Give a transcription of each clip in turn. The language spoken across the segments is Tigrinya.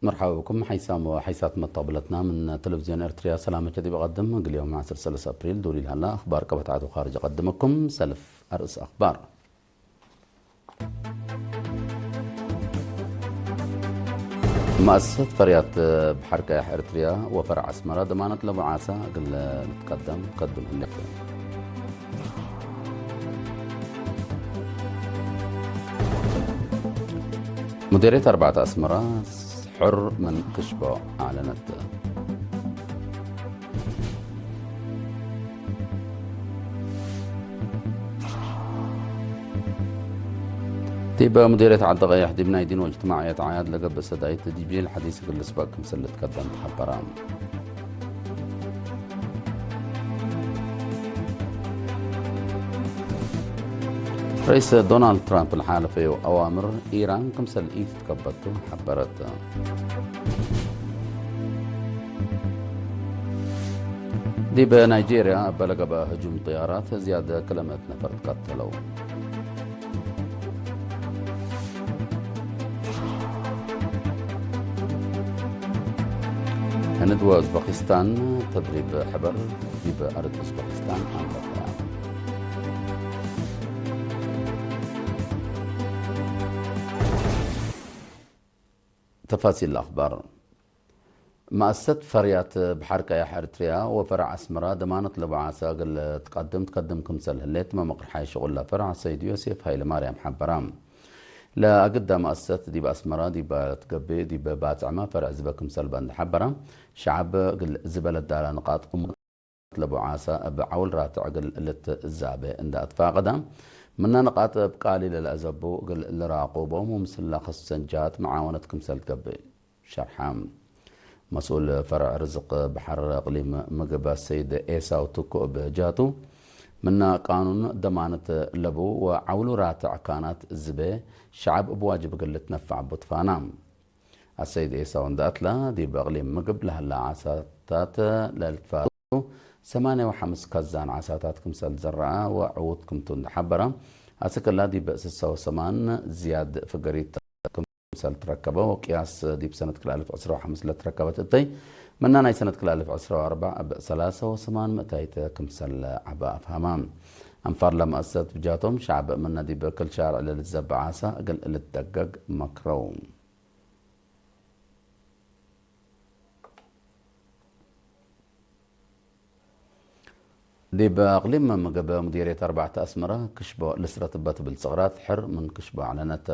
مرحبا بكم حيسام وحيسات متقبلتنا من تلفزيون إرتريا. سلامة جديد بقدم قل يوم عشرة أبريل دولي الهلا أخبار قبت عدو خارج أقدمكم سلف أرئس أخبار. مؤسسة فريات بحركة إرتريا وفرع أسمرة ضمانة لبعاسة قل نتقدم قدم هنكم. مديرية أربعة أسمرة حر من كشبة أعلنت. ዲብ ሙዴርየት ዓዲ ቀይሕ ዲብ ናይ ዲን ወእጅትማዕየት ዓያድ ለገብእ ሰዳይት ዲብ ጂል ሓዲስ እግል ልስበቅ ክምሰል ልትከደም ተሓበራ። ርኢስ ዶናልድ ትራምፕ ለሓለፈዮ ኣዋምር ኢራን ክምሰል ኢትትከበቱ ሓበረት። ዲብ ናይጄርያ እበ ለገብአ ህጁም ጥያራት ዝያድ ክለ ምእት ነፈር ትቀተለው። ህንድ ወኡዝበኪስታን ተድሪብ ሕበር ዲብ ኣርድ ኡዝበኪስታን ኣንበርታ። ተፋሲል ኣኽባር። መኣሰሰት ፈርያት ብሓር ቀያሕ ኤርትርያ ወፈርዕ ኣስመራ ደማነት ለቡዓሳ እግል ትቀድም ትከድም ክምሰል ህሌት መመቕርሓይ ሽቑላ ፈርዕ ሰይድ ዮሴፍ ሃይለ ማርያም ሓበራ። ለኣግዳ መኣሰሰት ዲብ ኣስመራ ዲባ ትገብእ ዲብ ባጽዕማ ፈርዕ ዝበ ክምሰል በንድ ሓበራ። ሸዓብ እግል ዝበለ ዳላ ንቃጥ እሙ ለቡዓሳ እብ ዓውል ራትዕ እግል ልትዛበ እንዳ ኣትፋቀዳ፣ ምና ንቃጥ እብ ቃሊ ለለአዘቡ እግል ልራቁቦም ወምስላ ከሰንጃት መዓወነት ክምሰል ትገብእ ሸርሓ። መስኡል ፈርዕ ርዝቅ በሐር እቅሊም ምግብ ሰይድ ኤሳው ትኩ እብ ጃቱ፣ ምና ቃኑን ደማነት ለቡ ወዓውሉ ራትዕ ካናት ዝቤ ሸዓብ እብ ዋጅብ እግል ልትነፋዕ ቡትፋና። ኣሰይድ ኤሳው እንዳ ኣትላ፣ ዲብ እቅሊም ምግብ ለሀላ ዓሳታት ለልትፋቱ ሰማንያ ወሐምስ ከዛን ዓሳታት ክምሰል ዘረአ ወዕዉት ክምቱ እንዳ ሐበረ፣ ኣስክላ ዲብ ስሳ ወሰማን ዝያድ ፍገሪት ክምሰል ትረከበ ወቅያስ ዲብ ሰነት ክልኣልፍ ዕስራ ወሐምስ ለትረከበት እተይ፣ ምና ናይ ሰነት ክልኣልፍ ዕስራ ወኣርባዕ እብ ሰላሳ ወሰማን ምእታይት ክምሰል ዓበ ኣፍሃማ። ኣንፋር ለመእሰት ብጃቶም ሸዓብ ምና ዲብ ክል ሻርዕ ለልትዘበ ዓሳ እግል ልትደገግ መክረው። ዲብ ኣቅሊም ምግብ ሙዲርየት ኣርባዕተ ኣስመራ ክሽቦ ልስረት እበ ትብል ጽቕራት ሕር ምን ክሽቦ ኣዕለነት።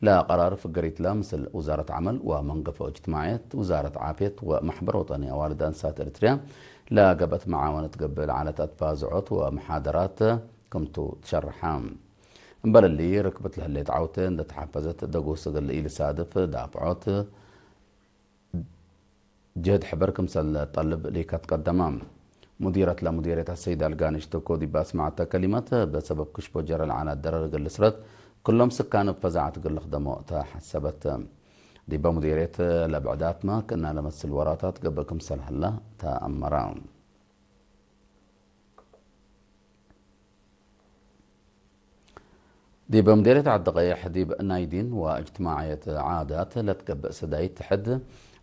ለቀራር ፍገሪትላ ምስል ውዛረት ዓመል ወመንገፎ እጅትማዕየት፣ ውዛረት ዓፍየት ወማሕበር ወጠኒ ኣዋልድ ኣንሳት ኤርትርያ ለገብአት መዓወነት ገብእ ለዓለት ኣትባዝዖት ወመሓደራት ክምቱ ትሸርሓ። እምበል እሊ ርክብት ለህሌት ዓውተ እንደ ተሓፈዘት ደጉስ እግል ኢልሳድፍ ዳፍዖት ጀህድ ሕበር ክምሰል ጠልብ ሊከት ቀደማ። ሙዲረት ለሙዲርየት ኣሰይድ ኣልጋነሽ ተኮ ዲብ ኣስማዕተ ከሊመት፣ በሰበብ ክሽቦ ጀረ ለዓላ ደረር እግል ልስረት፣ ክሎም ስካን እብ ፈዛዓት እግል ልኽደሞ ተሐሰበት። ዲበ ሙዲርየት ለብዕዳትመ ክእና ለመስል ወራታት ገብእ ክምሰል ሀላ ተኣመራ። ዲብ ሙዴርየት ዓዲ ቀይሕ ዲብ ናይ ዲን ወእጅትማዕየት ዓዳት ለትገብእ ሰዳይት ሕድ፣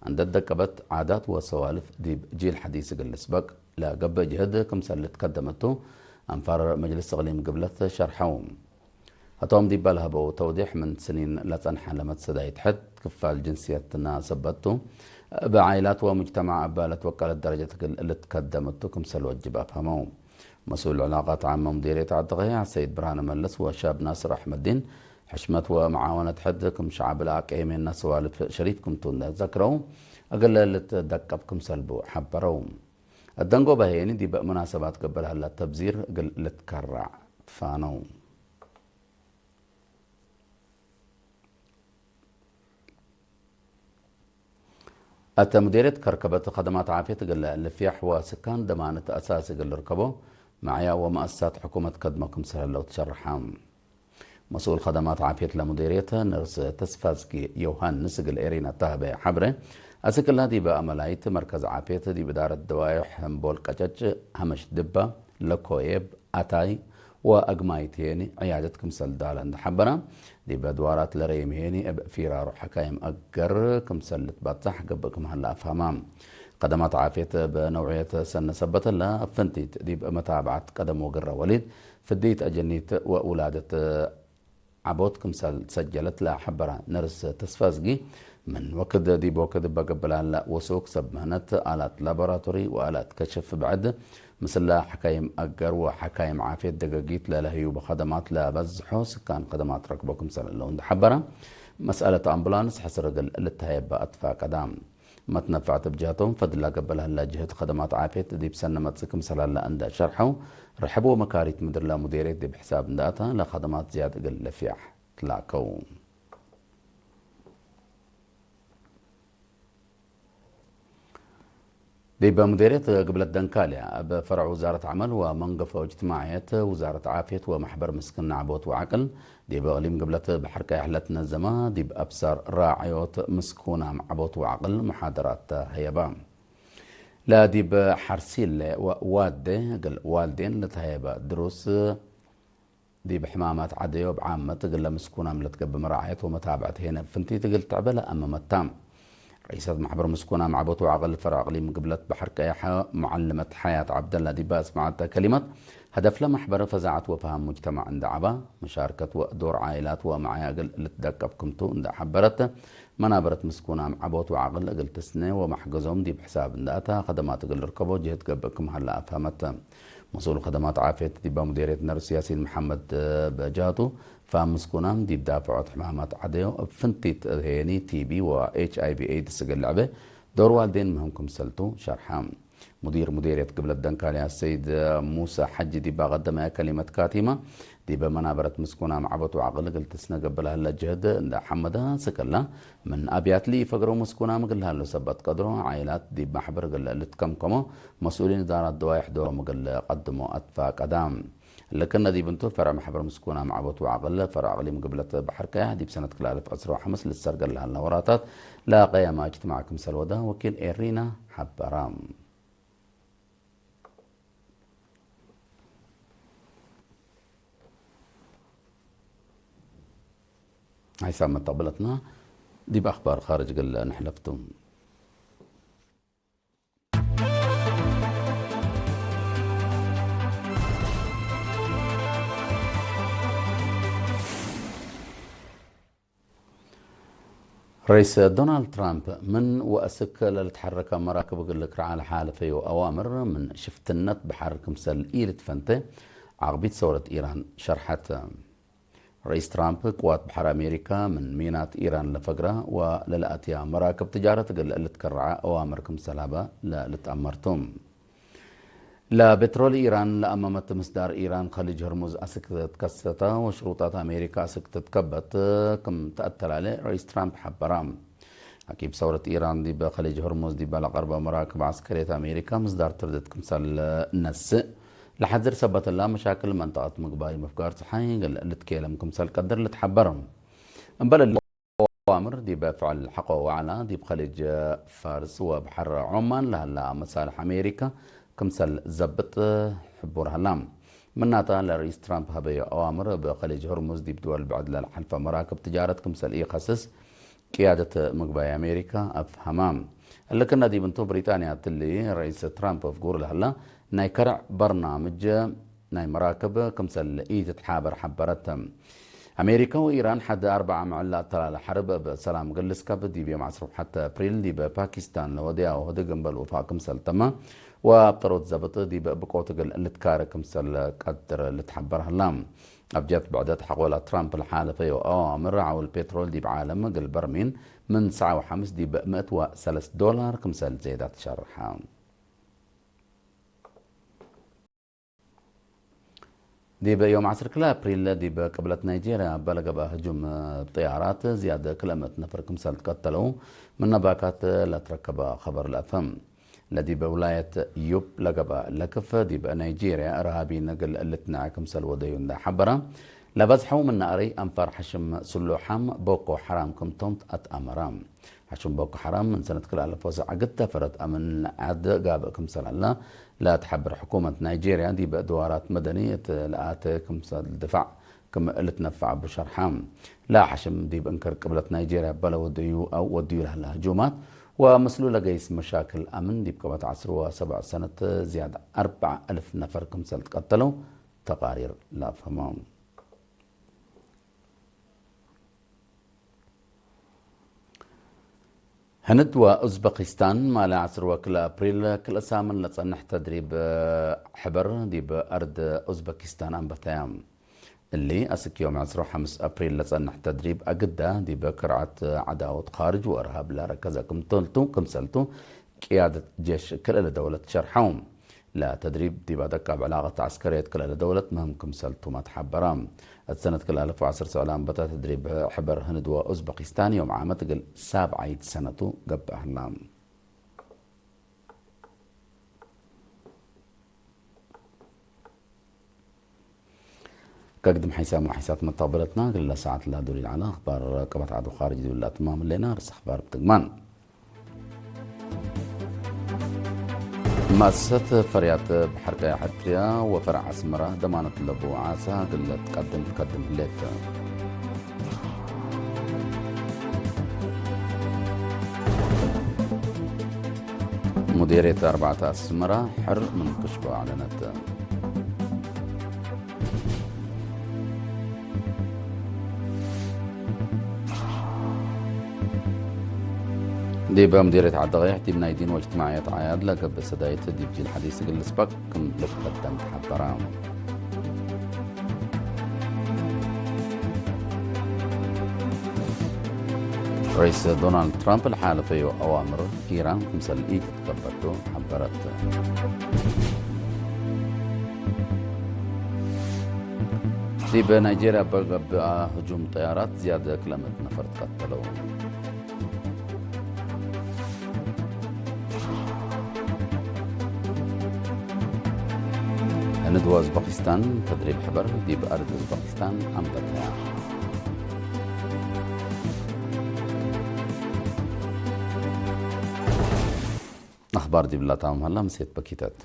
እንደ ደቀበት ዓዳት ወሰዋልፍ ዲብ ጂል ሐዲስ እግል ልስበቅ ለገብእ ጅህድ ክምሰል ልትከደመቱ፣ ኣንፋር መጅልስ እቅሊም ግብለት ሸርሐው። ህቶም ዲበ ለሀበው ተውዲሕ፣ ምን ስኒን ለጸንሐ ለመት ሰዳይት ሕድ ክፋል ጅንስየትና ሰበቱ፣ እብ ዓይላት ወሙጅተማዕ እበ ለትወቀለት ደረጀት እግል ልትከደመቱ ክምሰል ወጅብ ኣፍሀመው። መስኡል ዕላቃት ዓመ ሙዲርየት ዓዲ ቀይሕ ሰይድ ብርሃነ መለስ ወሻብ ናስር ኣሕመዲን፣ ሕሽመት ወመዓወነት ሕድ ክም ሸዓብ ለኣቀየሜና ሰዋልፍ ሸሪፍ ክምቱ እንደ ዘክረው፣ እግል ልትደቀብ ክምሰልቡ ሐበረው። እደንጎ በሄኒ ዲብ መናሰባት ገብር ሀላ ተብዚር እግል ልትከራዕ ትፋነው። እተ ሙዴርየት ከርከበት ከደማት ዓፍየት እግል ልፍያሕ ወስካን ደማነት ኣሳሲ እግል ልርከቦ መዕያ ወመኣሰሳት ሕኩመት ከድሞ ክምሰል ህለው ትሸርሓ። መስኡል ከደማት ዓፍየት ለሙዴርየት ነርስ ተስፋዝጊ ዮውሃንስ እግል ኤሪና ተህበ ሐብረ፣ ኣስክላ ዲበ ኣመላይት መርከዝ ዓፍየት ዲብ እዳረት ደዋይሕ ህምቦል ቀጨጭ፣ ሀመሽ ድባ፣ ለኮየብ፣ ኣታይ ወአግማይት ሄኒ ዕያደት ክምሰል ዳለ እንደ ሐበራ፣ ዲብ ድዋራት ለረይም ሄኒ እብ ፊራሩ ሐካይም አገር ክምሰል ልትባጻሕ ገብእ ክምሃላ አፍሃማ። ከደማት ዓፍየት እብ ነውዕየት ሰነ ሰበተላ እብ ፍንቲት ዲብ መታብዓት ቀደም ወግረ ወሊድ ፍድይት አጀኒት ወውላደት ዓቦት ክምሰል ሰጀለት ለሐበራ ነርስ ተስፋዝጊ፣ ምን ወክድ ዲብ ወክድ በገብላላ ወሱክ ሰብ ምህነት፣ አላት ላቦራቶሪ ወአላት ከሽፍ ብዕድ፣ ምስላ ሐካይም አገር ወሐካይም ዓፍየት ደገጊት ለለህዩ ብኸደማት ለበዝሖ ስካን ከደማት ረክቦ ክምሰል እለው እንደሐበራ፣ መስአለት አምቡላንስ ሕስር እግል ልትሃየባ አትፋቀዳ። መትነፋዕት ብጃቶም ፈድላ ገበል ሀላ ጅህድ ከደማት ዓፍየት ዲብ ሰነ መጽእ ክምሰል ሀላ እንዳ ሸርሐው፣ ርሕብ ወመካሪት ምድር ለሙዴሬት ዲብ ሕሳብ እንዳእታ ለከደማት ዝያድ እግል ለፊያሕ ትላከው። ዲብ ሙዴሬት ግብለት ደንካልያ፣ እብ ፈርዕ ውዛረት ዐመል ወመንገፎ እጅትማዕየት፣ ውዛረት ዓፍየት ወመሕበር ምስክን ዓቦት ወዓቅል፣ ዲብ እቅሊም ግብለት ባሕር ቀያሕ ለትነዘማ፣ ዲብ አብሳር ራዕዮት ምስኩናም ዓቦት ወዓቅል መሓደራት ተሀየባ። ለዲብ ሐርሲለ ወዋልዴ እግል ዋልዴን ለተሀየበ ድሩስ፣ ዲብ ሕማማት ዐደዮ ብዓመት እግል ለምስኩናም ለትገብእ መራዕየት ወመታብዐት ሄነ ፍንቲት እግል ትዕበ ለአመመታ። ረኢሰት ማሕበር ምስኩናም ዓቦት ወዓቅል ፈርዕ እቅሊም ግብለት ባሕር ቀያሕ መዓልመት ሐያት ዐብደላ ዲብ አስመዐተ ከሊመት፣ ሀደፍ ለማሕበር ፈዛዐት ወፈሃም ሙጅተማዕ እንዳ ዐባ፣ መሻርከት ወዶር ዓኢላት ወመዓያ እግል ልትደቀብ ክምቱ እንዳ ሐበረት፣ መናበረት ምስኩናም ዓቦት ወዓቅል እግል ትስነ ወማሕገዞም ዲብ ሕሳብ እንዳእታ ከደማት እግል ልርከቦ ጅህድ ገብእ ክም ሀላ አፍሀመት። መስኡል ከደማት ዓፍየት ዲባ ሙዴርየት ነርስ ያሲን መሐመድ በጃቱ፣ ፋም ምስኩናም ዲብ ዳፍዖት ሕማማት ዐደዮ እብ ፍንቲት ሄኒ፣ ቲቢ ወኤችአይቪ ኤድስ እግል ልዕበ ዶር ዋልዴን ምህም ክምሰልቱ ሸርሐ። ሙዲር ሙዴርየት ግብለት ደንካልያ ሰይድ ሙሳ ሐጂ ዲባ ቀደመያ ከሊመት ካቲማ፣ ዲበ መናበረት ምስኩናም ዓቦት ወዓቅል እግል ትስነ ገብእ ለሀለ ጅህድ እንዳ ሐመዳ ስከላ፣ ምን አብያት ለኢፈግረው ምስኩናም እግል ለሀሉ ሰበት ቀድሮ፣ ዓኢላት ዲብ ማሕበር እግል ልትከምከሞ፣ መስኡሊን እዳራት ደዋይሕ ዶሮም እግል ቀድሞ አትፋቀዳ። ልክነ ዲብ እንቱ ፈርዕ ማሕበር ምስኩናም ዓቦት ወዓቅል ፈርዕ እቅሊም ግብለት ባሕር ቀያሕ ዲብ ሰነት ክልተ አልፍ ዕስራ ወሐምስ ልትሰርገል ለሀላ ወራታት ለቀየማ እጅትማዕ ክምሰል ወዳ ወኪል ኤሪና ሐበራ። ሐይሳብ መተቅብለትና ዲብ አኽባር ኻርጅ እግል ንሕለፍቱ። ረኢስ ዶናልድ ትራምፕ ምን ወአስክ ለልትሐረከ መራክብ እግል ልክርዓ ለሓለፈዩ አዋምር ምን ሽፍትነት በሐር ክምሰል ኢልትፈንተ ዓቅቢት ሰውረት ኢራን ሸርሐት። ረኢስ ትራምፕ ቅዋት በሐር አሜሪካ ምን ሚናት ኢራን ለፈግራ ወለለአትያ መራክብ ትጃረት እግል ልትከርዓ አዋምር ክምሰል ሀበ ለልትአመርቱ። ለቤትሮል ኢራን ለአመመት ምስዳር ኢራን ከሊጅ ህርሙዝ አስክ ትትከሰተ ወሽሩጣት አሜሪካ አስክ ትትከበት ክም ተአተላለ ረኢስ ትራምፕ ሐበራ። አኪብ ሰውረት ኢራን ዲበ ከሊጅ ህርሙዝ ዲበ ለቀርበ መራክብ ዐስከርየት አሜሪካ ምስዳር ትርድት ክምሰል ነስእ ለሐዝር ሰበትላ መሻክል መንጠቀት ምግባይ ምፍጋር ፀሓይ ገለ ልትኬለም ክምሰል ቀድር ልትሐበር። እምበል አዋምር ዲብ ፍዕል ሐቆ ወዐላ ዲብ ኸሊጅ ፋርስ ወበሐር ዖማን ለሀላ መሳልሕ አሜሪካ ክምሰል ዘብጥ ሕቡር ሀላ። ምናታ ለረኢስ ትራምፕ ሀበዮ አዋምር እብ ኸሊጅ ሆርሙዝ ዲብ ድወል ብዕድ ለልሐልፈ መራክብ ትጃረት ክምሰል ኢኸስስ ቅያደት ምግባይ አሜሪካ አፍሀማ። እልክነ ዲብ እንቱ ብሪጣንያ ትሊ ረኢስ ትራምፕ ፍጉር ለሀላ ናይ ከርዕ በርናምጅ ናይ መራክብ ክምሰል ኢትትሓበር ሐበረት። አሜሪካ ወኢራን ሐድ አርበዓ ምዕላ አተላለ ሐርብ እብ ሰላም እግል ልስከብ ዲብ ዮም ዐስር ወሐተ አፕሪል ዲብ ፓኪስታን ለወደያሁ ህድግ እምበል ውፋቅ ክምሰል ተመ ወአብ ጠሮት ዘብጥ ዲብ ብቆት እግል ልትካረ ክምሰል ቀድር ልትሐበር ሀላ። አብ ጀት ብዕደት ሐቆላ ትራምፕ ለሓለፈዮ አዋምር ዐውል ፔትሮል ዲብ ዓለም እግል በርሚል ምን ሰዓ ወሐምስ ዲብ ምእት ወሰለስ ዶላር ክምሰል ዜዳ ትሸርሐ። ዲብ ዮም ዐስር ክልተ አፕሪል ዲብ ቅብለት ናይጄርያ እበ ለገብአ ህጁም ጥያራት ዝያድ ክልተ ምእት ነፈር ክምሰል ትቀተለው ምነ ባካት ለትረከበ ኸበር ለአፈም። ለዲብ ውላየት ዩብ ለገብአ ለክፍ ዲብ ናይጄርያ እርሃቢ ነግል ልትነዐ ክምሰል ወደዩ እንዳ ሐበረ፣ ለበዝሐው ምነ አረይ አንፋር ሐሽም ስሉሓም ቦኮ ሐራም ክምቶም አትአመረ። ሐሽም ቦኮ ሐራም ምን ሰነት ክልተ አልፍ ወሰዕ ግድ ተፈረት አምን ዐድ ጋብእ ክምሰል አላ ለትሐብር ሕኩመት ናይጄርያ ዲብ ድዋራት መደኒ እት ለአተ ክምሰል ድፋዕ ክም እልትነፋዕ ብሸርሓ ላሓሽም ዲብ እንክር ቅብለት ናይጄርያ በለ ወድዩ ኣው ወድዩ ላህላ ህጁማት ወምስሉ ለገይስ መሻክል ኣምን ዲብ ቅበት ዓስር ወሰብዕ ሰነት ዝያድ ኣርብዓ እልፍ ነፈር ክምሰል ትቀተለው ተቃሪር ላፍህሞ። ህንድ ወኡዝበኪስታን ማለ ዓስር ወክልተ ኣፕሪል ክልተ ሳምን ለጸንሕ ተድሪብ ሕበር ዲብ ኣርድ ኡዝበኪስታን ኣንበተያ። እሊ ኣስክ ዮም ዕስራ ወሓምስ ኣፕሪል ለጸንሕ ተድሪብ ኣግዳ ዲብ ክርዓት ዓዳውት ኻርጅ ወእርሃብ ላረከዘ ክምተልቱ ክምሰልቱ ቅያደት ጀሽ ክልለ ደውለት ሸርሐው። ለተድሪብ ዲብ ኣደቃብ ዕላቀት ዓስከርየት ክልለ ደውለት ምህም ክምሰልቱ ማትሓበራ። እት ሰነት ክልተ ኣልፍ ወዓሰርተ ሰብዕላ ኣንበታ ተድሪብ ሕበር ህንድ ወኡዝበኪስታን ዮም ዓመት እግል ሳብዓይት ሰነቱ ገብእ ህላ። ከግድም ሓይሳም ወሓይሳት መተቕበለትና፣ ግላ ሰዓት ላዱር ይልዓላ ኣኽባር ቀበት ዓዱ ኻርጅ ዝብላ ትማም ሌና ርስ ኣኽባር ብትግማን። ማእሰሰት ፈርያት ብሓርቀያ ሕትርያ ወፈርዕ ኣስመራ ደማነት ለቡ ዓሳ ግለት ቀድም ትቀድም ህሌት። ሙዴርየት ኣርባዕተ ኣስመራ ሕር ምን ክሽቦ ኣዕለነት። ዲብ ሙዴርየት ዓዲ ቀይሕ ዲብ ናይ ዲን ወጅትማዕየት ዓያድ ለገብእ ሰዳይት ዲብ ጂል ሓዲስ እግል ልስበቅ ክም ልትቀደም ተሓበራ። ርኢስ ዶናልድ ትራምፕ ለሓለፈዮ ኣዋምር ኢራን ክምሰል ኢትትከበርቶ ሓበረት። ዲብ ናይጄርያ በገብኣ ህጁም ጠያራት ዝያደ ክለመት ነፈር ትቀተለው። ህንድ ወኡዝበኪስታን ተድሪብ ሕበር ዲብ ኣርድ ኡዝበኪስታን ኣንበተያ። ኣኽባር ዲብላ ታማም ሃላ ምሴት በኪተት።